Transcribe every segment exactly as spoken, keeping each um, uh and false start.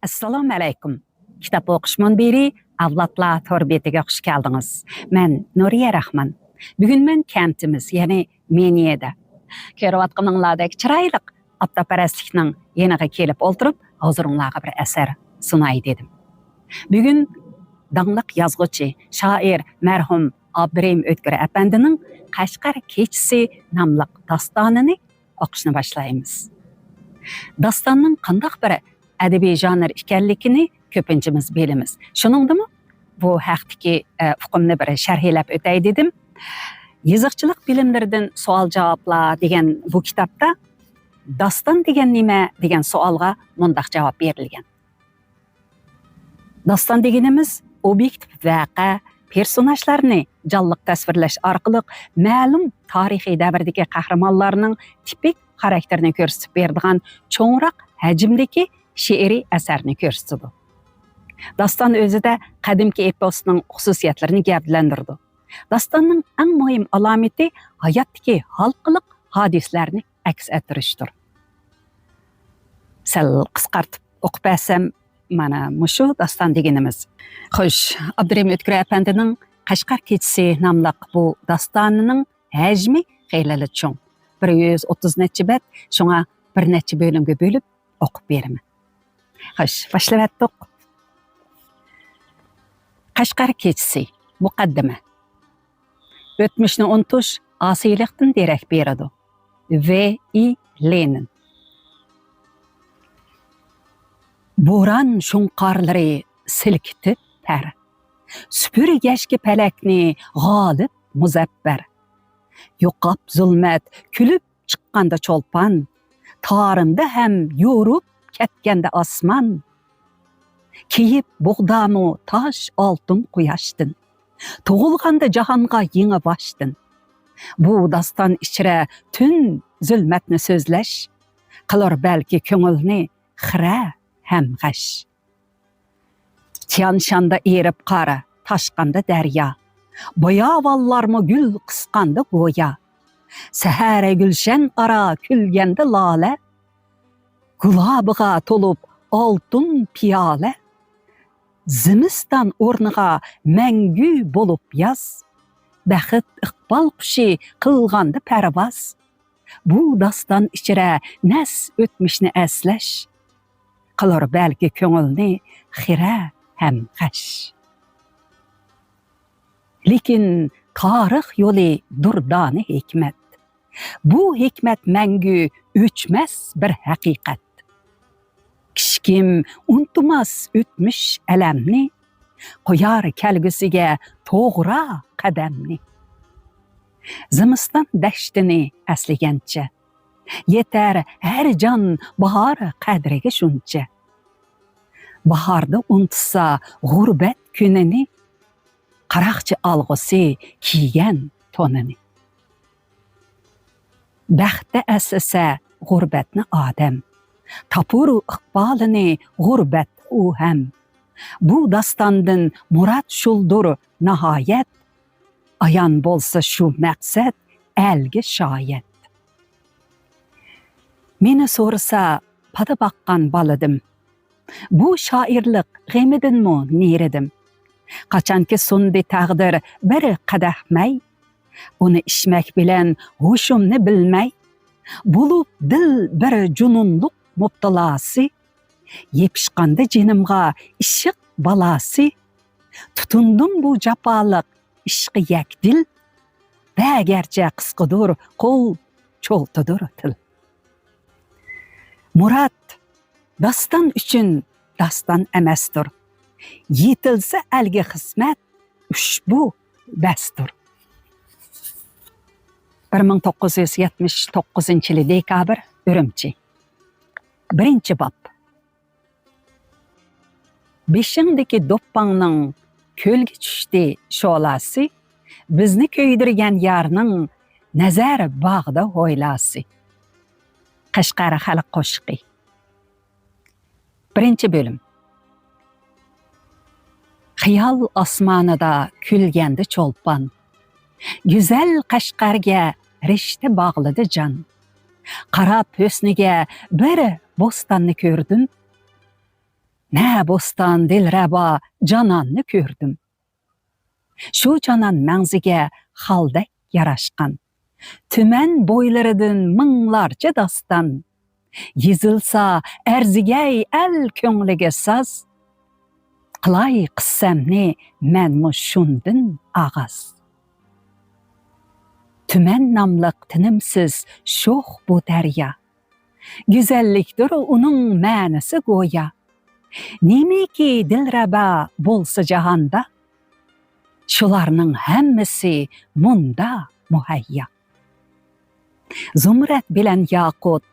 ئەسسالامۇ ئەلەيكۇم. كىتاب ئوقۇش مۇنبىرى ئەۋلادلار تور بېتىگە خۇش كەلدىڭىز. مەن نۇرىيە راخمان. بۈگۈن مەن كەنتىمىز، يەنى مېنيەدە. كۆرۈۋاتقىنىڭلاردەك چىرايلىق ئاپتاپپەرەسلىكنىڭ يېنىغا كېلىپ ئولتۇرۇپ، ھۇزۇرۇڭلارغا بىر ئەسەر سۇناي دېدىم. بۈگۈن داڭلىق يازغۇچى، شائىر، مەرھۇم ئابدۇرېھىم ئۆتكۈر ئەپەندىنىڭ قەشقەر كېچىسى ناملىق داستانىنى ئوقۇشنى باشلايمىز. داستاننىڭ قانداق بىر ئەدەبىي ژانىر ئىكەنلىكىنى كۆپىنچىمىز بىلىمىز. شۇنىڭدىمۇ بۇ ھەقتىكى، ئە، ئۇقۇمنى بىر شەرھلەپ ئۆتەي دېدىم. يېزىقچىلىق بىلىملىرىدىن سوئال-جاۋابلار دېگەن بۇ كىتابتا داستان دېگەن نېمە دېگەن سوئالغا مۇنداق جاۋاب بېرىلگەن. داستان دېگىنىمىز ئوبيېكتىپ ۋەقە، پېرسوناژلارنى جانلىق تەسۋىرلەش ئارقىلىق مەلۇم تارىخىي دەۋردىكى قەھرىمانلارنىڭ تىپىك خاراكتېرىنى كۆرسىتىپ بېرىدىغان چوڭراق ھەجىمدىكى شېئىرىي ئەسەرنى كۆرسىتىدۇ. داستان ئۆزىدە قەدىمكى ئېپوسنىڭ خۇسۇسىيەتلىرىنى گەۋدىلەندۈرىدۇ. داستاننىڭ ئەڭ مۇھىم ئالامىتى ھاياتتىكى ھالقىلىق ھادىسىلەرنى ئەكس ئەتتۈرۈشتۇر. سەل قىسقارتىپ ئوقۇپ بەرسەم، مانا مۇشۇ داستان دېگىنىمىز. خوش، ئابدۇرېھىم ئۆتكۈر ئەپەندىنىڭ قەشقەر كېچىسى ناملىق بۇ داستانىنىڭ ھەجمى خېلىلا چوڭ. بىر يۈز ئوتتۇز نەچچە بەت، شۇڭا بىر نەچچە بۆلۈمگە بۆلۈپ ئوقۇپ بېرىمەن. خوش، باشلىۋەتتۇق. قەشقەر كېچىسى، مۇقەددىمە. ئۆتمۈشنى ئۇنتۇش ئاسىيلىقتىن دېرەك بېرىدۇ. ۋ ئى لېنىن. بوران شۇڭقارلىرى سىلكىتىپ پەر، سۈپۈرگەچكە پەلەكنى غالىب مۇزەپپەر. يوقاپ زۇلمەت، كۈلۈپ چىققاندا چولپان، تارىمدا ھەم يورۇپ كەتكەندە ئاسمان. كېيىپ بوغدامۇ تاش ئالتۇن قۇياشتىن، تۇغۇلغاندا جاھانغا يېڭى باشتىن. بۇ داستان ئىچرە تۈن زۇلمەتنى سۆزلەش، قىلۇر بەلكى كۆڭۈلنى خىرە ھەم غەش. تيانشاندا ئېرىپ قار، تاشقاندا دەريا، باياۋانلارمۇ گۈل قىسقاندا گويا. سەھەر گۈلشەن ئارا كۈلگەندە لالە، گۇلابىغا تولۇپ ئالتۇن پىيالە. زىمىستان ئورنىغا مەڭگۈ بولۇپ ياز، بەخت ئىقبال قۇشى قىلغاندا پەرۋاز. بۇ داستان ئىچرە نەس ئۆتمۈشنى ئەسلەش، قىلۇر بەلكى كۆڭۈلنى خىرە ھەم غەش. لېكىن تارىخ يولى دۇردانە ھېكمەت. بۇ ھېكمەت مەڭگۈ ئۆچمەس بىر ھەقىقەت. كىچىكىم ئۇنتۇماس ئۆتمۈش ئەلەمنى، قويار كەلگۈسىگە توغرا قەدەمنى. زىمىستان دەشتىنى ئەسلىگەنچە، يېتەر ھەر جان باھار قەدرىگە شۇنچە. باھاردا ئۇنتۇسا غۇربەت كۈنىنى، قاراقچى ئالغۇسى كىيگەن تونىنى. بەختتە ئەسلىسە غۇربەتنى ئادەم، تاپۇر ئىقبالىنى غۇربەتتە ئۇ ھەم. بۇ داستاندىن مۇراد شۇلدۇر ناھايەت، ئايان بولسا شۇ مەقسەت ئەلگە شايەت. مېنى سورىسا، پادا باققان بالىدىم. بۇ شائىرلىق غېمىدىنمۇ نېرىدىم. قاچانكى سۇندى تەقدىر بىر قەدەھ مەي، ئۇنى ئىچمەك بىلەن ھوشۇمنى بىلمەي، بولۇپ دىل بىر جۇنۇنلۇق مۇپتىلاسى، يېپىشقاندا جېنىمغا ئىشق بالاسى. تۇتۇندۇم بۇ جاپالىق ئىشقا يەكدىل، بەگەرچە قىسقىدۇر قول، چولتىدۇر تىل. مۇراد، داستان ئۈچۈن داستان ئەمەستۇر. يېتىلسە ئەلگە خىزمەت، ئۇشبۇ بەستۇر. بىر مىڭ توققۇز يۈز يەتمىش توققۇزىنچى يىلى دېكابىر، ئۈرۈمچى. بىرىنچى باب. بېشىڭدىكى دوپپاڭنىڭ كۆلگە چۈشتى شولاسى، بىزنى كۆيدۈرگەن يارنىڭ نەزەر باغدا ھويلاسى. قەشقەر خەلق قوشىقى. بىرىنچى بۆلۈم. خىيال ئاسمانىدا كۈلگەندە چولپان، گۈزەل قەشقەرگە رىشتە باغلىدى جان. قاراپ ھۆسنىگە بىر بوستاننى كۆردۈم. نە بوستان دىلرەبا جاناننى كۆردۈم. شۇ جانان مەڭزىگە خالدەك ياراشقان، تۈمەن بويلىرىدىن مىڭلارچە داستان. يېزىلسا ئەرزىگەي ئەل كۆڭلىگە ساز، قىلاي قىسسەمنى مەنمۇ شۇندىن ئاغاز. تۈمەن ناملىق تىنىمسىز شوخ بۇ دەريا، گۈزەللىكتۇر ئۇنىڭ مەنىسى گويا. نېمىكى دىلرەبا بولسا جاھاندا، شۇلارنىڭ ھەممىسى مۇندا مۇھەييا. زۇمرەت بىلەن ياقۇت،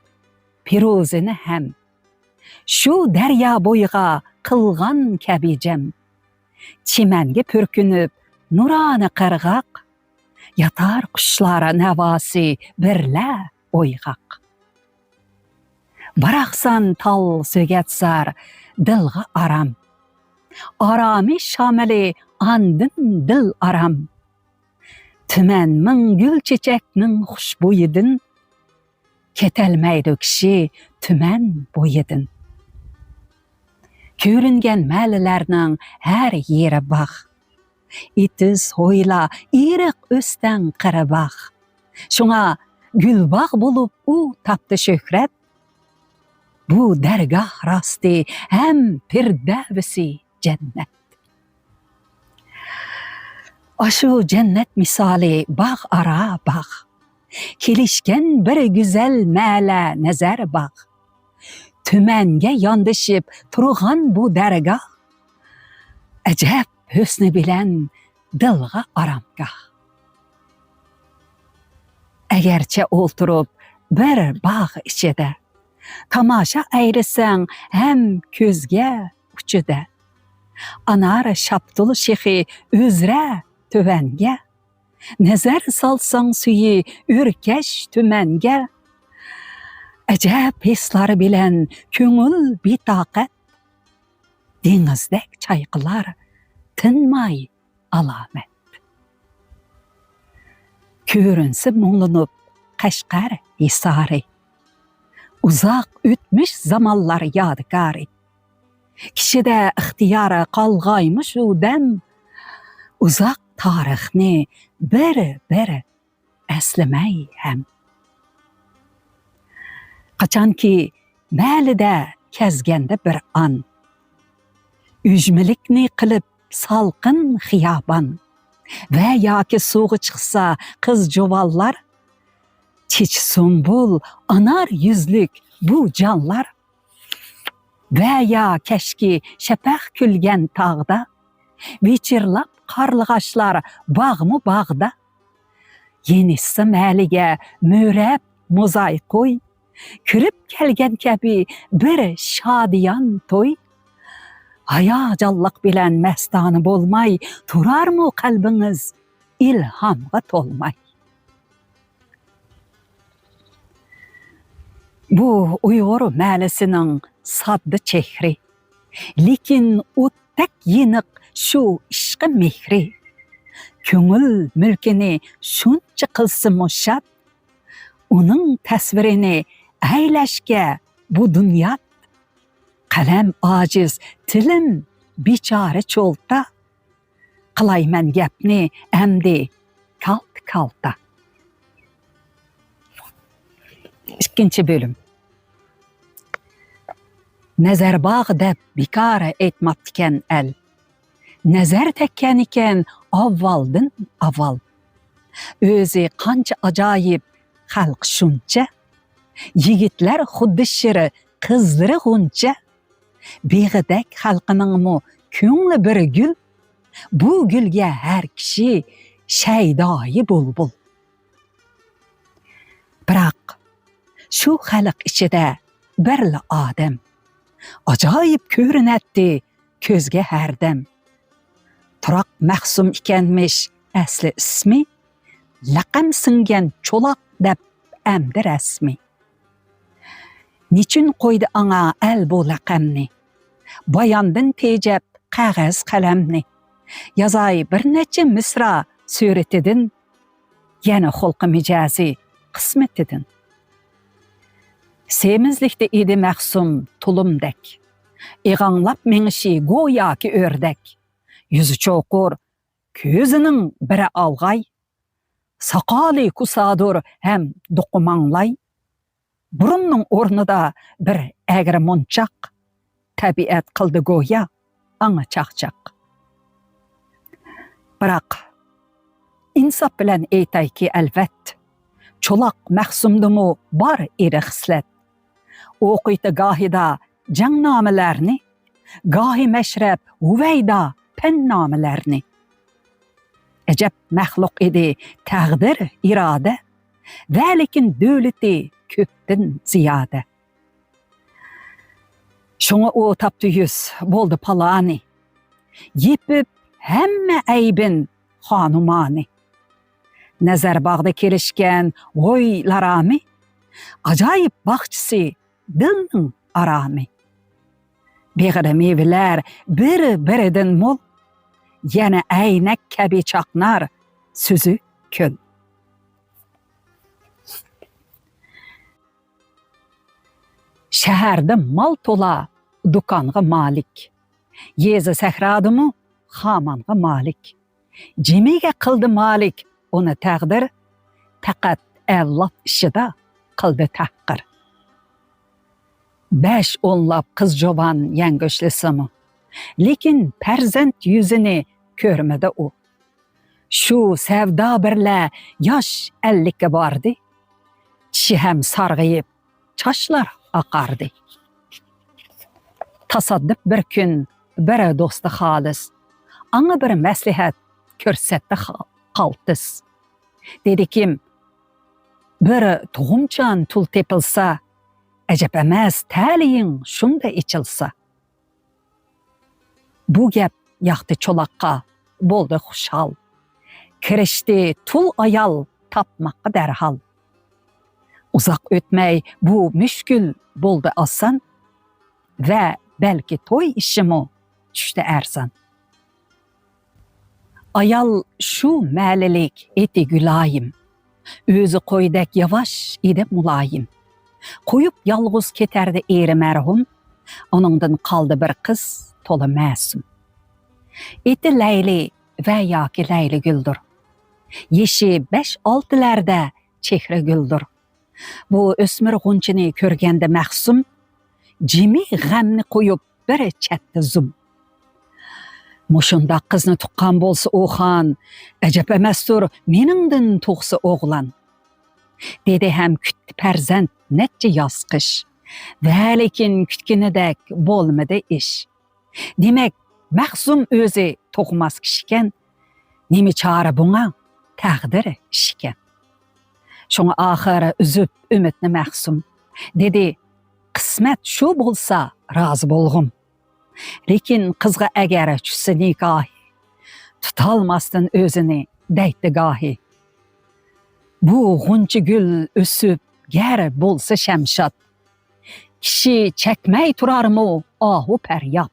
پىروزىنى ھەم، شۇ دەريا بويىغا قىلغان كەبى جەم. چىمەنگە پۈركىنىپ نۇرانە قىرغاق، ياتار قۇشلار ناۋاسى بىرلە ئويغاق. باراقسان تال سۆگەتسار دىلغا ئارام، ئارامى شامىلى ئاندىن دىل ئارام. تۈمەن مىڭ گۈل چېچەكنىڭ خۇشبۇيىدىن، كېتەلمەيدۇ كىشى تۈمەن بويىدىن. كۆرۈنگەن مەلىلەرنىڭ ھەر يېرى باغ، ئېتىز، ھويلا، ئېرىق، ئۆستەڭ، قىرى باغ. شۇڭا گۈلباغ بولۇپ ئۇ تاپتى شۆھرەت. بۇ دەرگاھ راستى ھەم پىردەۋىسى جەننەت. ئاشۇ جەننەت مىسالى باغ ئارا باغ، كېلىشكەن بىر گۈزەل مەلە نەزەر باغ. تۈمەنگە ياندىشىپ تۇرغان بۇ دەرگاھ، ئەجەب ھۆسنى بىلەن دىلغا ئارامگاھ. ئەگەرچە ئولتۇرۇپ بىر باغ ئىچىدە، تاماشا ئەيلىسەڭ ھەم كۆزگە ئۇچىدە، ئانار شاپتۇل شېخى ئۈزرە تۆۋەنگە، نەزەر سالساڭ سۈيى ئۆركەش تۈمەنگە، ئەجەب ھېسلار بىلەن كۆڭۈل بىتاقەت، دېڭىزدەك چايقىلار تىنماي ئالامەت. كۆرۈنسە مۇڭلىنىپ قەشقەر ھېسارى، ئۇزاق ئۆتمۈش زامانلار يادىكارى. كىشىدە ئىختىيار قالغايمۇ شۇ دەم، ئۇزاق تارىخنى بىر-بىر ئەسلىمەي ھەم. قاچانكى مەلىدە كەزگەندە بىر ئان، ئۈجمىلىكنى قىلىپ سالقىن خىيابان ۋە ياكى سۇغا چىقسا قىز جۇۋانلار، چېچى سۇمبۇل، ئانار يۈزلۈك بۇ جانلار ۋە يا كەچكى شەپەق كۈلگەن تاغدا، ۋىچىرلاپ قارلىغاچلار باغمۇ باغدا. يېنىشسا مەلىگە مۆرەپ موزاي قوي، كىرىپ كەلگەن كەبى بىر شادىيان توي. ھاياجانلىق بىلەن مەستانە بولماي، تۇرارمۇ قەلبىڭىز ئىلھامغا تولماي؟ بۇ ئۇيغۇر مەلىسىنىڭ ساددا چېھرى، لېكىن ئوتتەك يېنىق شۇ ئىشقى مېھرى. كۆڭۈل مۈلكىنى شۇنچە قىلسىمۇ شاد، ئۇنىڭ تەسۋىرىنى ئەيلەشكە بۇ دۇنيا. قەلەم ئاجىز، تىلىم بىچارە چولتا، قىلايمەن گەپنى ئەمدى كالتا-كالتا. ئىككىنچى بۆلۈم. نەزەر باغ دەپ بىكار ئېيتماپتىكەن ئەل. نەزەر تەگكەنىكەن ئاۋۋالدىن ئاۋۋال. ئۆزى قانچە ئاجايىپ خەلق شۇنچە. يىگىتلەر خۇددى شىر، قىزلىرى غۇنچە. بېغىدەك خەلقىنىڭمۇ كۆڭلى بىر گۈل، بۇ گۈلگە ھەر كىشى شەيدايى بۇلبۇل. بىراق، شۇ خەلق ئىچىدە بىرلا ئادەم، ئاجايىپ كۆرۈنەتتى كۆزگە ھەردەم. تۇراق مەخسۇم ئىكەنمىش ئەسلى ئىسمى، لەقەم سىڭگەن چولاق دەپ ئەمدى رەسمىي. نېچۈن قويدى ئاڭا ئەل بۇ لەقەمنى؟ باياندىن تېجەپ قەغەز قەلەمنى. يازاي بىر نەچچە مىسرا سۈرىتىدىن، يەنە خۇلقى مىجەزى قىسمىتىدىن. سېمىزلىكتە ئىدى مەخسۇم تۇلۇمدەك. ئېغاڭلاپ مېڭىشى گوياكى ئۆردەك. يۈزى چوقۇر، كۆزىنىڭ بىرى ئالغاي. ساقالى كۇسادۇر ھەم دوقا ماڭلاي. بۇرۇننىڭ ئورنىدا بىر ئەگرى مونچاق. تەبىئەت قىلدى گويا ئاڭا چاقچاق. بىراق، ئىنساپ بىلەن ئېيتايكى، ئەلۋەت، چولاق مەخسۇمدىمۇ بار ئېرى خىسلەت. ئوقۇيتتى گاھىدا جەڭنامىلەرنى، گاھى مەشرەپ ھۈۋەيدا پەننامىلەرنى. ئەجەب مەخلۇق ئىدى تەقدىر، ئىرادە، ۋەلىكىن دۆلىتى كۆپتىن زىيادە. شۇڭا ئۇ تاپتى يۈز، بولدى پالانى. يېپىپ ھەممە ئەيبىن خانۇمانى. نەزەر باغدا كېلىشكەن ھوي لارامى. ئاجايىپ باغچىسى دىلنىڭ ئارامى. بېغىدا مېۋىلەر بىر-بىرىدىن مول. يەنە ئەينەك كەبى چاقنار سۈزۈك كۆل. شەھەردە مال تولا دۇكانغا مالىك. يېزا سەھرادىمۇ خامانغا مالىك. جىمىگە قىلدى مالىك ئۇنى تەقدىر. پەقەت ئەۋلاد ئىشىدا قىلدى تەھقىر. بەش ئونلاپ قىز جۇۋان يەڭگۈشلىسىمۇ، لېكىن پەرزەنت يۈزىنى كۆرمىدى ئۇ. شۇ سەۋدا بىرلە ياش ئەللىككە باردى. چىشى ھەم سارغىيىپ، چاچلار ئاقاردى. تاسادىپ بىر كۈن بىر دوستى خالىس ئاڭا بىر مەسلىھەت كۆرسەتتى خا-، قالتىس. دېدىكىم، بىر تۇغۇمچان تۇل تېپىلسا، ئەجەب ئەمەس، تەلىيىڭ شۇندا ئېچىلسا. بۇ گەپ ياقتى چولاققا، بولدى خۇشال. كىرىشتى تۇل ئايال تاپماققا دەرھال. ئۇزاق ئۆتمەي بۇ مۈشكۈل بولدى ئاسان ۋە بەلكى توي ئىشىمۇ چۈشتى ئەرزان. ئايال شۇ مەلىلىك ئېتى گۈلايىم. ئۆزى قويدەك ياۋاش ئىدى مۇلايىم. قويۇپ يالغۇز كېتەردى ئېرى مەرھۇم. ئۇنىڭدىن قالدى بىر قىز تولا مەسۇم. ئېتى لەيلى ۋە ياكى لەيلىگۈلدۇر. يېشى بەش-ئالتىلەردە چېھرىگۈلدۇر. بۇ ئۆسمۈر غۇنچىنى كۆرگەندە مەخسۇم، جىمى غەمنى قويۇپ بىر چەتتە زۇم. مۇشۇنداق قىزنى تۇغقان بولسا ئۇ خان، ئەجەب ئەمەستۇر مېنىڭدىن تۇغسا ئوغلان. دېدى ھەم كۈتتى پەرزەنت نەچچە ياز قىش. ۋەلىكىن كۈتكىنىدەك بولمىدى ئىش. دېمەك، مەخسۇم ئۆزى تۇغماس كىشىكەن. نېمە چارە بۇڭا؟ تەقدىر ئىشىكەن. شۇڭا ئاخىر ئۈزۈپ ئۈمىدنى مەخسۇم، دېدى، قىسمەت شۇ بولسا رازى بولغۇم. لېكىن قىزغا ئەگەر چۈشسە نىكاھى، تۇتالماستىن ئۆزىنى دەيتتى گاھى. بۇ غۇنچە گۈل ئۆسۈپ گەر بولسا شەمشاد، كىشى چەكمەي تۇرارمۇ ئاھۇ پەرياد؟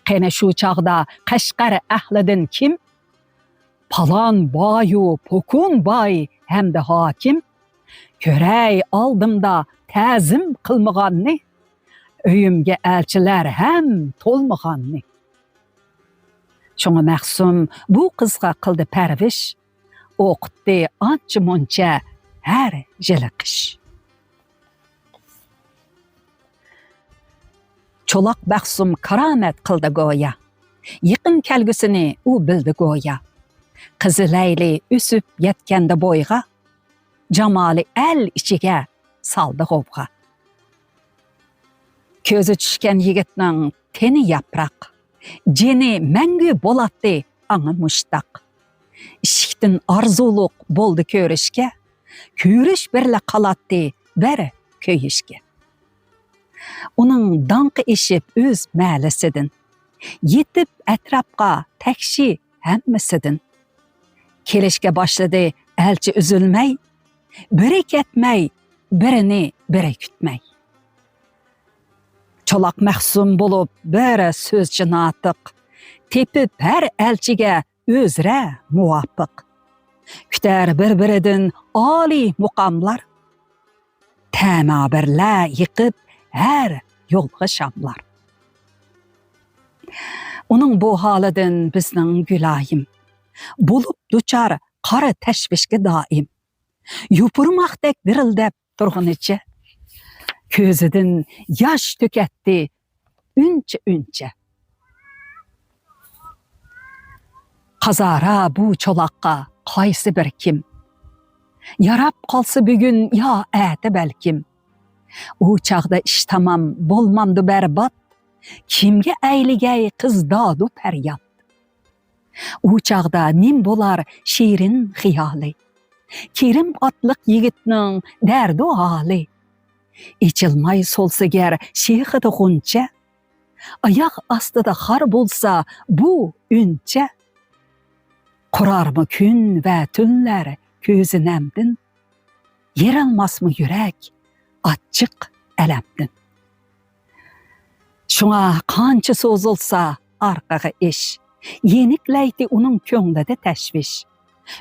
قېنى شۇ چاغدا قەشقەر ئەھلىدىن كىم؟ پالان بايۇ پوكۇن باي ھەمدە ھاكىم، كۆرەي ئالدىمدا تەزىم قىلمىغاننى، ئۆيۈمگە ئەلچىلەر ھەم تولمىغاننى. شۇڭا مەخسۇم بۇ قىزغا قىلدى پەرۋىش، ئوقۇتتى ئانچە مۇنچە ھەر يىلى قىش. چولاق مەخسۇم كارامەت قىلدى گويا، يېقىن كەلگۈسىنى ئۇ بىلدى گويا. قىزى لەيلى ئۆسۈپ يەتكەندە بويغا، جامالى ئەل ئىچىگە سالدى غوۋغا. كۆزى چۈشكەن يىگىتنىڭ تېنى ياپراق، جېنى مەڭگۈ بولاتتى ئاڭا مۇشتاق. ئىشىكتىن ئارزۇلۇق بولدى كۆرۈشكە، كۆرۈش بىرلە قالاتتى بىر كۆيۈشكە. ئۇنىڭ داڭقى ئېشىپ ئۆز مەھەللىسىدىن، يېتىپ ئەتراپقا تەكشى ھەممىسىدىن. كېلىشكە باشلىدى ئەلچى ئۈزۈلمەي، بىرى كەتمەي، بىرىنى بىرى كۈتمەي. چولاق مەخسۇم بولۇپ بىر سۆزچى ناتىق، تېپىپ ھەر ئەلچىگە ئۆزرە مۇۋاپىق. كۈتەر بىر-بىرىدىن ئالىي مۇقاملار، تەما بىرلە يېقىپ ھەر يولغا شاملار. ئۇنىڭ بۇ ھالىدىن بىزنىڭ گۈلايىم بولۇپ دۇچار قارا تەشۋىشكە دائىم. يوپۇرماقتەك دىرىلدەپ تۇرغىنىچە، كۆزىدىن ياش تۆكەتتى ئۈنچە-ئۈنچە. قازارا بۇ چولاققا قايسى بىر كىم؟ ياراپ قالسا بۈگۈن يا ئەتە بەلكىم. ئۇ چاغدا ئىش تامام بولمامدۇ بەربات؟ كىمگە ئەيلىگەي قىز دادۇ پەرياد؟ ئۇ چاغدا نېمە بولار شېرىن خىيالى؟ كېرىم ئاتلىق يىگىتنىڭ دەردۇ ھالى. ئېچىلماي سولسا گەر شېخىدا غۇنچە، ئاياغ ئاستىدا خار بولسا بۇ ئۈنچە. قۇرارمۇ كۈن ۋە تۈنلەر كۆزى نەمدىن؟ يېرىلماسمۇ يۈرەك ئاچچىق ئەلەمدىن؟ شۇڭا قانچە سوزۇلسا ئارقىغا ئىش، يېنىكلەيتتى ئۇنىڭ كۆڭلىدە تەشۋىش.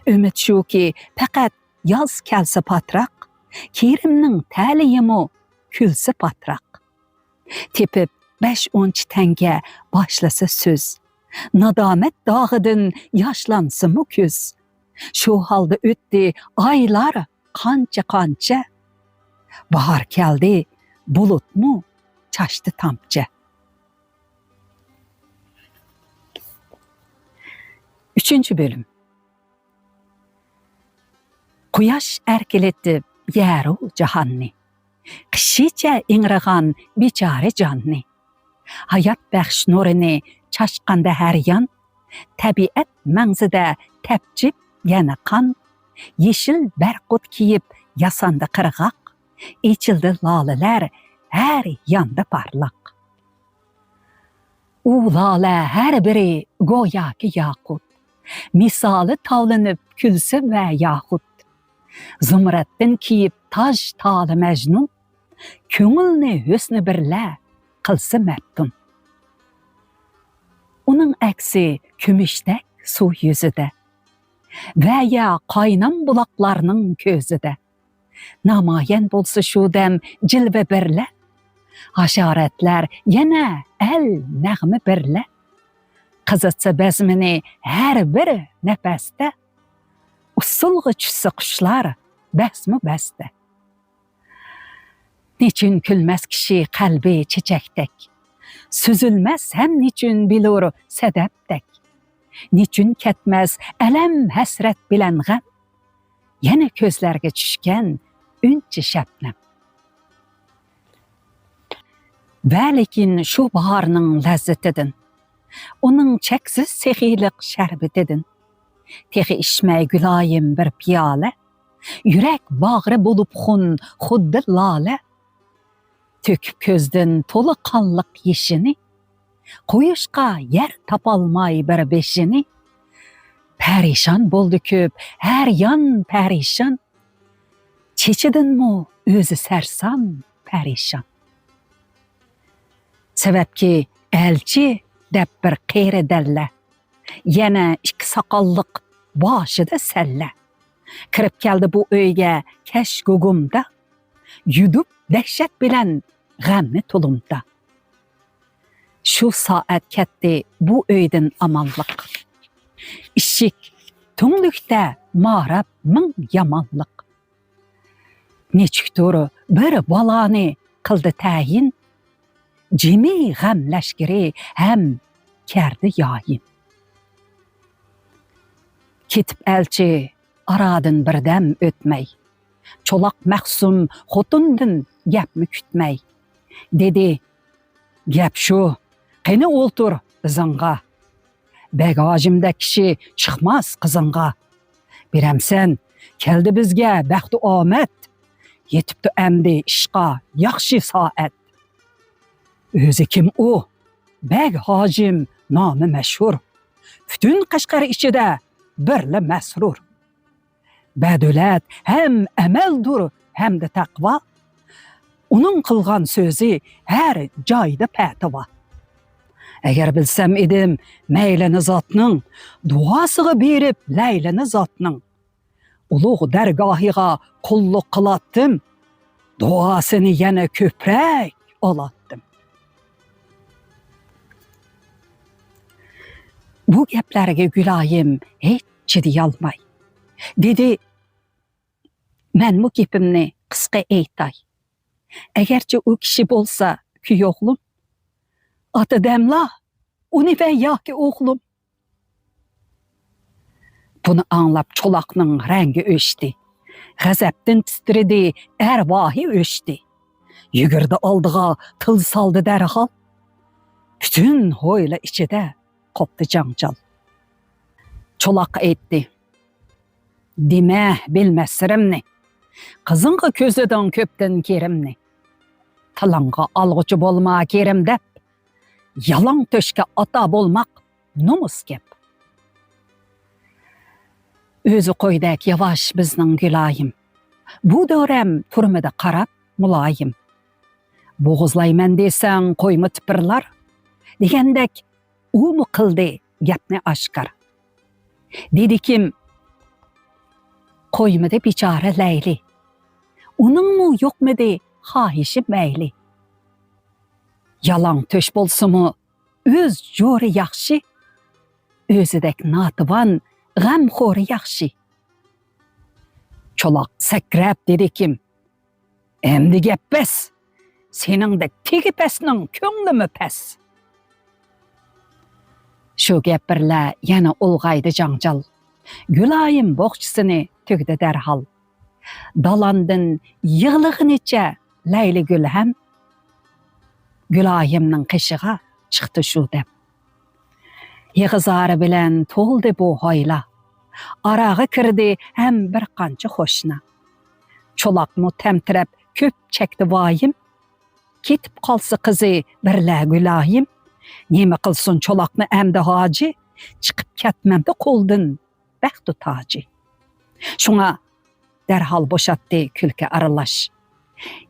ئۈمىد شۇكى، پەقەت ياز كەلسە پاتراق، كېرىمنىڭ تەلىيىمۇ كۈلسە پاتراق. تېپىپ بەش ئونچە تەڭگە باشلىسا سۆز، نادامەت داغىدىن ياشلانسىمۇ كۆز. شۇ ھالدا ئۆتتى ئايلار قانچە-قانچە. باھار كەلدى، بۇلۇتمۇ چاچتى تامچە. ئۈچىنچى بۆلۈم. قۇياش ئەركىلىتىپ يەرۇ جاھاننى، قىشىچە ئىڭرىغان بىچارە جاننى. ھايات بەخش نۇرىنى چاچقاندا ھەر يان، تەبىئەت مەڭزىدە تەپچىپ يەنە قان. يېشىل بەرقۇت كىيىپ ياساندى قىرغاق، ئېچىلدى لالىلەر ھەر ياندا پارلاق. ئۇ لالە ھەر بىرى گوياكى ياقۇت، مىسالى تاۋلىنىپ كۈلسە ۋە ياخۇت. زۇمرەتتىن كىيىپ تاج تالى مەجنۇن، كۆڭۈلنى ھۆسنى بىرلە قىلسا مەپتۇن. ئۇنىڭ ئەكسى كۈمۈشتەك سۇ يۈزىدە، ۋە يا قاينام بۇلاقلارنىڭ كۆزىدە. نامايان بولسا شۇ دەم جىلۋە بىرلە، ھاشارەتلەر يەنە ئەل نەغمە بىرلە. قىزىتسا بەزمىنى ھەر بىر نەپەستە، ئۇسسۇلغا چۈشسە قۇشلار بەسمۇ بەستە. نېچۈن كۈلمەس كىشى قەلبى چېچەكتەك؟ سۈزۈلمەس ھەم نېچۈن بىلۇر سەدەپتەك؟ نېچۈن كەتمەس ئەلەم ھەسرەت بىلەن غەم؟ يەنە كۆزلەرگە چۈشكەن ئۈنچە شەبنەم. ۋە لېكىن شۇ باھارنىڭ لەززىتىدىن، ئۇنىڭ چەكسىز سېخىيلىق شەربىتىدىن تېخى ئىچمەي گۈلايىم بىر پىيالە. يۈرەك باغرى بولۇپ خۇن خۇددى لالە، تۆكۈپ كۆزدىن تولا قانلىق يېشىنى، قويۇشقا يەر تاپالماي بىر بېشىنى. پەرىشان بولدى كۆپ ھەر يان پەرىشان، چېچىدىنمۇ ئۆزى سەرسان پەرىشان. سەۋەبكى ئەلچى دەپ بىر قېرى دەللە، يەنە ئىككى ساقاللىق باشىدا سەللە. كىرىپ كەلدى بۇ ئۆيگە كەچ گۇگۇمدا، يۇدۇپ دەھشەت بىلەن غەمنى تۇلۇمدا. شۇ سائەت كەتتى بۇ ئۆيدىن ئامانلىق، ئىشىك تۈڭلۈكتە ماراپ مىڭ يامانلىق. نېچۈكتۇر بىر بالانى قىلدى تەيىن، جىمى غەم لەشكىرى ھەم كەردى يايىن. كېتىپ ئەلچى ئارادىن بىردەم ئۆتمەي، چولاق مەخسۇم خوتۇندىن گەپمۇ كۈتمەي دېدى: «گەپ شۇ، قېنى ئولتۇر ئىزىڭغا. بەگ ھاجىمدەك كىشى چىقماس قىزىڭغا. بىرەمسەن، كەلدى بىزگە بەختۇ ئامەت، يېتىپتۇ ئەمدى ئىشقا ياخشى سائەت.» ئۆزى كىم ئۇ؟ بەگ ھاجىم نامى مەشھۇر، پۈتۈن قەشقەر ئىچىدە بىرلا مەسرۇر. بەدۆلەت ھەم ئەمەلدۇر ھەمدە تەقۋا، ئۇنىڭ قىلغان سۆزى ھەر جايدا پەتىۋا. ئەگەر بىلسەم ئىدىم مەيلىنى زاتنىڭ، دۇئاسىغا بېرىپ لەيلىنى زاتنىڭ، ئۇلۇغ دەرگاھىغا قۇللۇق قىلاتتىم، دۇئاسىنى يەنە كۆپرەك ئالاتتىم. بۇ گەپلەرگە گۈلايىم ھېچ چىدىيالماي دېدى: «مەنمۇ گېپىمنى قىسقا ئېيتاي. ئەگەرچە ئۇ كىشى بولسا كۈيئوغلۇم، ئاتا دەملا ئۇنى ۋە ياكى ئوغلۇم.» بۇنى ئاڭلاپ چولاقنىڭ رەڭگى ئۆچتى. غەزەپتىن تىترىدى، ئەرۋاھى ئۆچتى. يۈگۈردى ئالدىغا، تىل سالدى دەرھال. پۈتۈن ھويلا ئىچىدە قوپتى جاڭجال. چولاق ئېيتتى: «دېمە بىلمەس سىرىمنى. قىزىڭغا كۆزلىدىڭ كۆپتىن كېرىمنى. تىلىڭغا ئالغۇچى بولما كېرىم دەپ، يالاڭ تۆشكە ئاتا بولماق نومۇس گەپ.» ئۆزى قويدەك ياۋاش بىزنىڭ گۈلايىم. بۇ دورەم تۇرمىدى قاراپ مۇلايىم. «بوغۇزلايمەن دېسەڭ قويمۇ تىپىرلار» دېگەندەك، ئۇمۇ قىلدى گەپنى ئاشكارا. دېدىكىم، قويمىدى بىچارە لەيلى. ئۇنىڭمۇ يوقمىدى خاھىشى مەيلى. يالاڭ تۆش بولسىمۇ ئۆز جورى ياخشى، ئۆزىدەك ناتىۋان غەمخورى ياخشى. چولاق سەكرەپ دېدىكىم: «ئەمدى گەپ بەس! سېنىڭدەك تېگى پەسنىڭ كۆڭلىمۇ پەس.» شۇ گەپ بىرلە يەنە ئۇلغايدى جاڭجال. گۈلايىم بوخچىسىنى تۈگدى دەرھال. دالاندىن يىغلىغىنىچە لەيلىگۈل ھەم گۈلايىمنىڭ قېشىغا چىقتى شۇ دەم. يىغا-زارى بىلەن تولدى بۇ ھويلا. ئاراغا كىردى ھەم بىر قانچە قوشنا. چولاقمۇ تەمتىرەپ كۆپ چەكتى ۋايىم. كېتىپ قالسا قىزى بىرلە گۈلايىم. نېمە قىلسۇن چولاقنى ئەمدى ھاجى؟ چىقىپ كەتمەمدۇ قولدىن بەختۇ تاجى. شۇڭا دەرھال بوشاتتى كۈلكە ئارىلاش.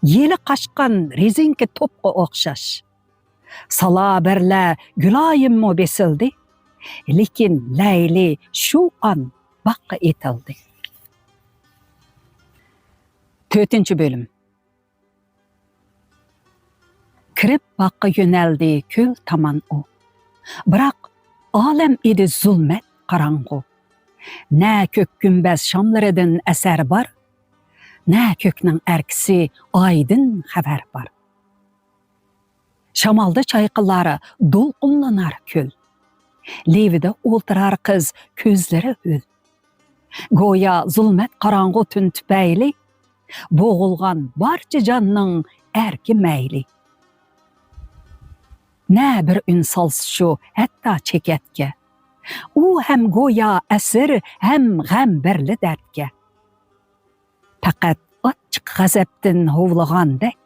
يېلى قاچقان رېزىنكە توپقا ئوخشاش. سالا بىرلە گۈلايىممۇ بېسىلدى. لېكىن لەيلى شۇ ئان باغقا ئېتىلدى. تۆتىنچى بۆلۈم. كىرىپ باغقا يۆنەلدى كۆل تامان ئۇ. بىراق ئالەم ئىدى زۇلمەت قاراڭغۇ. نە كۆك گۈمبەز شاملىرىدىن ئەسەر بار، نە كۆكنىڭ ئەركىسى ئايدىن خەۋەر بار. شامالدا چايقىلار، دولقۇنلىنار كۆل. لېۋىدە ئولتۇرار قىز، كۆزلىرى ھۆل. گويا زۇلمەت قاراڭغۇ تۈن تۈپەيلى، بوغۇلغان بارچە جاننىڭ ئەركى مەيلى. نە بىر ئۈن سالسا شۇ ھەتتا چېكەتكە. ئۇ ھەم گويا ئەسىر، ھەم غەم بىرلە دەردكە. پەقەت ئاچچىق غەزەپتىن ھۇۋلىغاندەك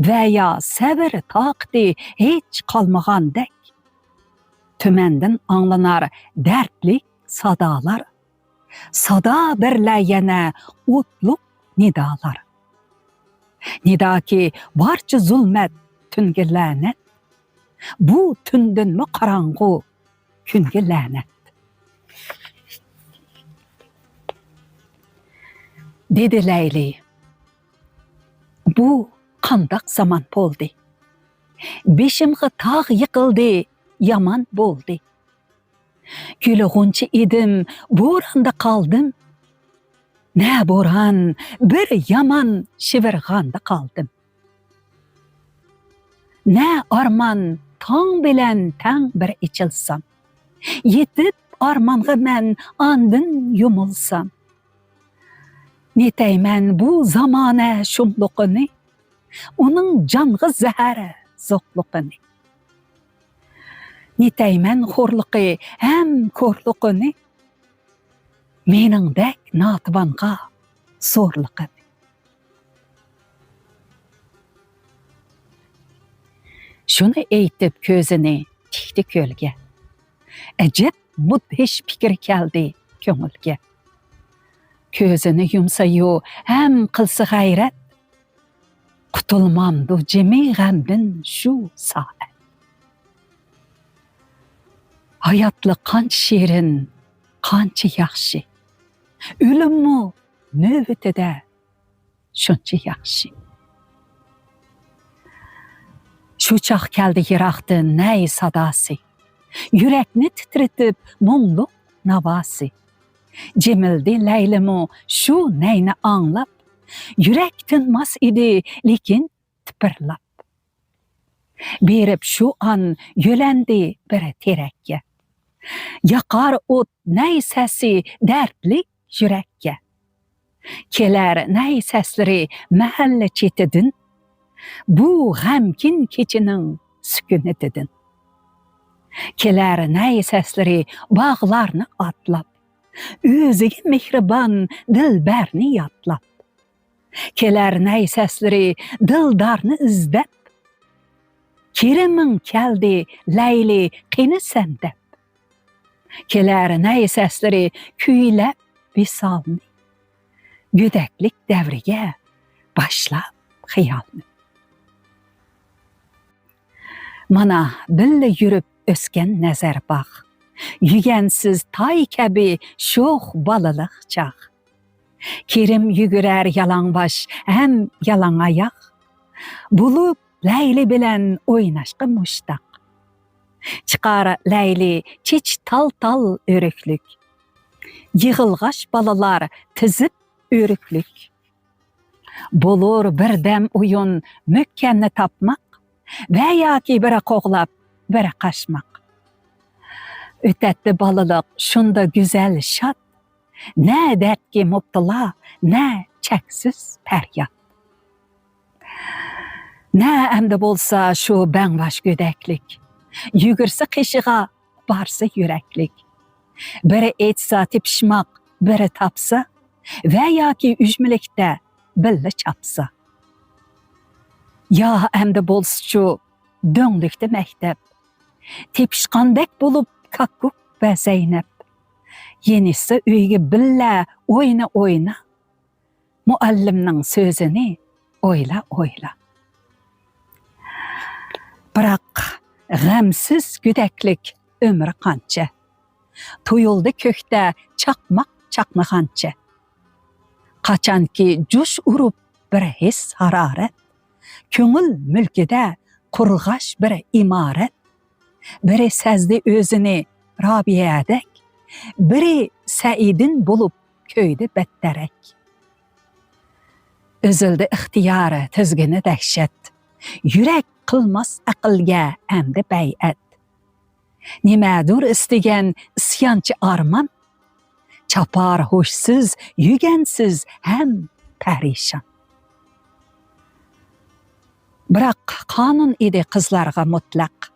ۋە يا سەۋر تاقىتى ھېچ قالمىغاندەك. تۈمەندىن ئاڭلىنار دەردلىك سادالار. سادا بىرلە يەنە ئوتلۇق نىدالار. نىداكى بارچە زۇلمەت تۈنگە لەنەت. بۇ تۈندىنمۇ قاراڭغۇ كۈنگە لەنەت. دېدى لەيلى: «بۇ قانداق زامان بولدى؟ بېشىمغا تاغ يىقىلدى، يامان بولدى. گۈلى غۇنچە ئىدىم، بوراندا قالدىم. نە بوران، بىر يامان شىۋىرغاندا قالدىم. نە ئارمان تاڭ بىلەن تەڭ بىر ئېچىلسام، يېتىپ ئارمانغا مەن ئاندىن يۇمۇلسام. نېتەيمەن بۇ زامانە شۇملۇقىنى، ئۇنىڭ جانغا زەھەر زوقلۇقىنى. نېتەيمەن خورلۇقى ھەم كورلۇقىنى، مېنىڭدەك ناتىۋانغا زورلۇقىنى.» شۇنى ئېيتىپ كۆزىنى تىكتى كۆلگە. ئەجەب مۇدھىش پىكىر كەلدى كۆڭۈلگە. كۆزىنى يۇمسا يۇ ھەم قىلسا غەيرەت، قۇتۇلمامدۇ جىمى غەمدىن شۇ سائەت؟ ھاياتلىق قانچە شېرىن، قانچە ياخشى. ئۆلۈممۇ نۆۋىتىدە شۇنچە ياخشى. شۇ چاغ كەلدى يىراقتىن نەي ساداسى. يۈرەكنى تىترىتىپ مۇڭلۇق ناۋاسى. جىمىلدى لەيلىمۇ شۇ نەينى ئاڭلاپ، يۈرەك تىنماس ئىدى، لېكىن تىپىرلاپ. بېرىپ شۇ ئان يۆلەندى بىر تېرەككە. ياقار ئوت نەي سەسى دەردلىك يۈرەككە. كېلەر نەي سەسلىرى مەھەللە چېتىدىن، بۇ غەمكىن كېچىنىڭ سۈكۈنىتىدىن. كېلەر نەي سەسلىرى باغلارنى ئاتلاپ، ئۆزىگە مېھرىبان دىلبەرنى يادلاپ. كېلەر نەي سەسلىرى دىلدارنى ئىزدەپ، كىرىمىڭ كەلدى لەيلى، قېنى سەن دەپ. كېلەر نەي سەسلىرى كۈيلەپ ۋىسالنى، گۆدەكلىك دەۋرىگە باشلاپ خىيالنى. مانا بىللە يۈرۈپ ئۆسكەن نەزەر باغ، يۈگەنسىز تاي كەبى شوخ بالىلىق چاغ. كىرىم يۈگۈرەر يالاڭباش ھەم يالاڭ ئاياق، بولۇپ لەيلى بىلەن ئويناشقا مۇشتاق. چىقار لەيلى چېچى تال-تال ئۆرۈكلۈك، يىغىلغاچ بالىلار تىزىپ ئۆرۈكلۈك. بولۇر بىردەم ئويۇن مۆككەمنى تاپماق، ۋە ياكى بىرى قوغلاپ، بىرى قاچماق. ئۆتەتتى بالىلىق شۇندا گۈزەل، شاد، نە دەردكە مۇپتىلا، نە چەكسىز پەرياد. نە ئەمدى بولسا شۇ بەڭباش گۆدەكلىك، يۈگۈرسە قېشىغا، بارسا يۈرەكلىك. بىرى ئېيتسا تېپىشماق، بىرى تاپسا، ۋە ياكى ئۈجمىلىكتە بىللە چاپسا. يا ئەمدى بولسىچۇ دۆڭلۈكتە مەكتەپ، تېپىشقاندەك بولۇپ كاككۇك ۋە زەينەپ. يېنىشسا ئۆيگە بىللە ئوينا-ئوينا، مۇئەللىمنىڭ سۆزىنى ئويلا، ئويلا. بىراق غەمسىز گۆدەكلىك ئۆمرى قانچە، تۇيۇلدى كۆكتە چاقماق چاقنىغانچە. قاچانكى جۇش ئۇرۇپ بىر ھېس ھارارەت، كۆڭۈل مۈلكىدە قۇرغاچ بىر ئىمارەت، بىرى سەزدى ئۆزىنى رابىيەدەك، بىرى سەئىدىن بولۇپ كۆيدى بەتتەرەك. ئۈزۈلدى ئىختىيار تىزگىنى دەھشەت، يۈرەك قىلماس ئەقىلگە ئەمدى بەيئەت. نېمەدۇر ئىستىگەن ئىسيانچى ئارمان، چاپار ھوشسىز، يۈگەنسىز ھەم پەرىشان. بىراق قانۇن ئىدى قىزلارغا مۇتلەق،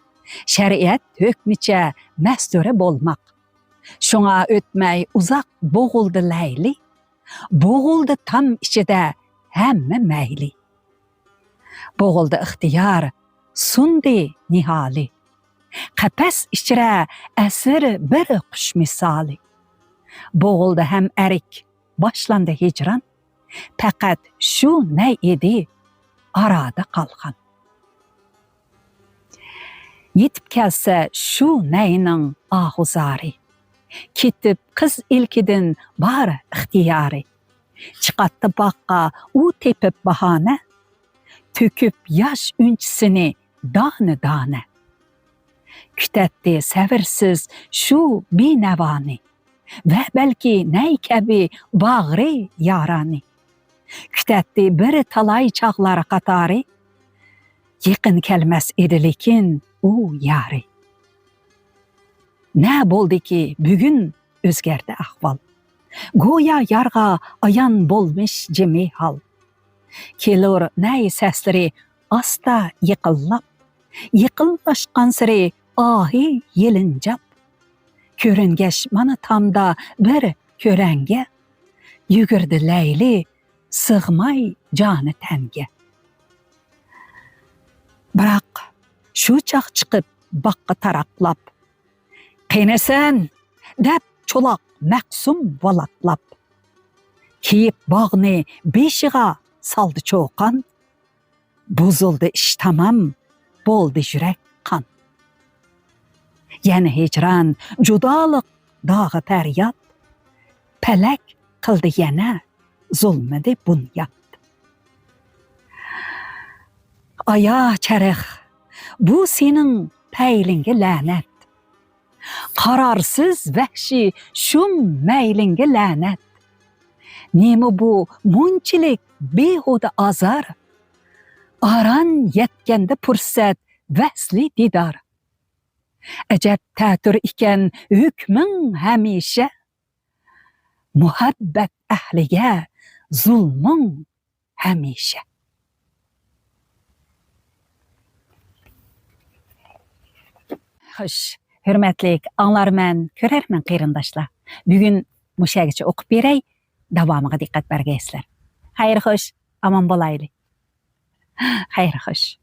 شەرىئەت ھۆكمىچە مەستۇرە بولماق. شۇڭا ئۆتمەي ئۇزاق بوغۇلدى لەيلى، بوغۇلدى تام ئىچىدە ھەممە مەيلى. بوغۇلدى ئىختىيار، سۇندى نىھالى، قەپەس ئىچرە ئەسىر بىر قۇش مىسالى. بوغۇلدى ھەم ئەرك، باشلاندى ھىجران، پەقەت شۇ نەي ئىدى ئارادا قالغان. يېتىپ كەلسە شۇ نەينىڭ ئاھۇ زارى، كېتىپ قىز ئىلكىدىن بار ئىختىيارى. چىقاتتى باغقا ئۇ تېپىپ باھانە، تۆكۈپ ياش ئۈنچىسىنى دانە-دانە. كۈتەتتى سەۋرسىز شۇ بىنەۋانى، ۋە بەلكى نەي كەبى باغرى يارانى. كۈتەتتى بىر تالاي چاغلار قاتارى، يېقىن كەلمەس ئىدى لېكىن ئۇ يارى. نە بولدىكى بۈگۈن ئۆزگەردى ئەھۋال، گويا يارغا ئايان بولمىش جىمى ھال. كېلۇر نەي سەسلىرى ئاستا يېقىنلاپ، يېقىنلاشقانسېرى ئاھى يېلىنجاپ. كۆرۈنگەچ مانا تامدا بىر كۆرەڭگە، يۈگۈردى لەيلى سىغماي جانى تەنگە. بىراق شۇ چاغ چىقىپ باغقا تاراقلاپ، «قېنى سەن؟» دەپ چولاق مەخسۇم ۋالاقلاپ، كىيىپ باغنى بېشىغا سالدى چوقان. بۇزۇلدى ئىش تامام، بولدى يۈرەك قان. يەنە ھىجران، جۇدالىق داغى پەرياد، پەلەك قىلدى يەنە زۇلمىنى بۇنياد. ئايا چەرخ، بۇ سېنىڭ پەيلىڭگە لەنەت. قارارسىز ۋەھشىي شۇم مەيلىڭگە لەنەت. نېمە بۇ مۇنچىلىك بىھۇدە ئازار؟ ئاران يەتكەندە پۇرسەت ۋەسلى دىدار. ئەجەب تەتۈر ئىكەن ھۆكمۈڭ ھەمىشە. مۇھەببەت ئەھلىگە زۇلمۇڭ ھەمىشە. خوش، ھۆرمەتلىك ئاڭلارمەن، كۆرەرمەن قېرىنداشلار. بۈگۈن مۇشەگىچە ئوقۇپ بېرەي، داۋامىغا دىققەت بەرگەيسىلەر. خەير خوش، ئامان بولايلى. خەير خوش.